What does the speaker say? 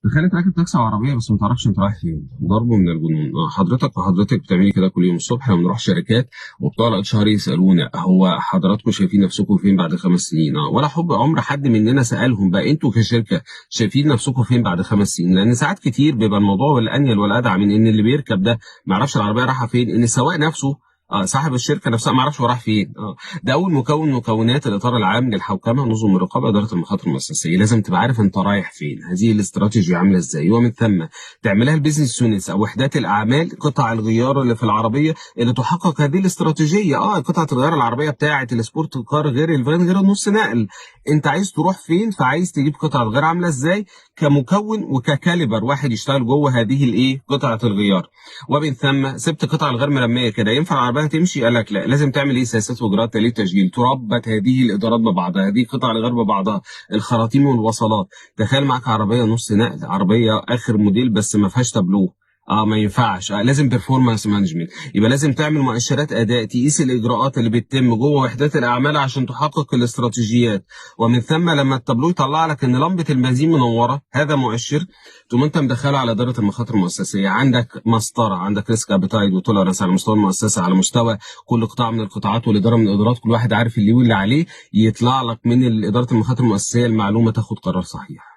تخيل انت راكب تاكسي او عربية بس ما تعرفش انت رايح فين. ضرب من الجنون. حضرتك وحضرتك بتعملي كده كل يوم الصبح لما نروح شركات، وبتوع ال HR يسالونا هو حضراتكم شايفين نفسكم فين بعد 5 سنين؟ ولا حب عمر حد مننا سالهم بقى انتوا كشركة شايفين نفسكم فين بعد 5 سنين؟ لان ساعات كتير بيبقى الموضوع والانيل والادعى من ان اللي بيركب ده ما يعرفش العربية رايحة فين، ان السواق نفسه صاحب الشركة نفسها ما يعرفش هو رايح فين. ده اول مكون مكونات الاطار العام للحوكمه، نظم الرقابه، ادارة المخاطر المؤسسيه. لازم تبقى عارف انت رايح فين، هذه الاستراتيجية عامله ازاي، ومن ثم تعملها ال business units او وحدات الاعمال، قطع الغيار اللي في العربية اللي تحقق هذه الاستراتيجية. قطعه الغيار العربية بتاعه ال sport car غير الفان غير النص نقل. انت عايز تروح فين، فعايز تجيب قطعه غيار عامله ازاي كمكون وك caliber واحد يشتغل جوه هذه الايه قطعه الغيار. ومن ثم سبت قطع الغيار مرمية كده، ينفع العربية تمشي؟ قال لك لا، لازم تعمل ايه؟ سياسات واجراءات تقليل تشغيل، تربط هذه الادارات ببعضها، هذه قطع الغيار ببعضها، الخراطيم والوصلات. تخيل معاك عربية نص نقل، عربية اخر موديل بس ما فيهاش تابلو، ما ينفعش. لازم performance management، يبقى لازم تعمل مؤشرات اداء تقيس الاجراءات اللي بتتم جوه وحدات الاعمال عشان تحقق الاستراتيجيات. ومن ثم لما التابلو يطلع لك ان لمبة البنزين منورة، هذا مؤشر، تقوم انت مدخله على ادارة المخاطر المؤسسيه. عندك مسطره، عندك risk appetite و tolerance على مستوى المؤسسه، على مستوى كل قطاع من القطاعات والادارة من الادارات، كل واحد عارف اللي واللي عليه، يطلع لك من ادارة المخاطر المؤسسيه المعلومة، تاخد قرار صحيح.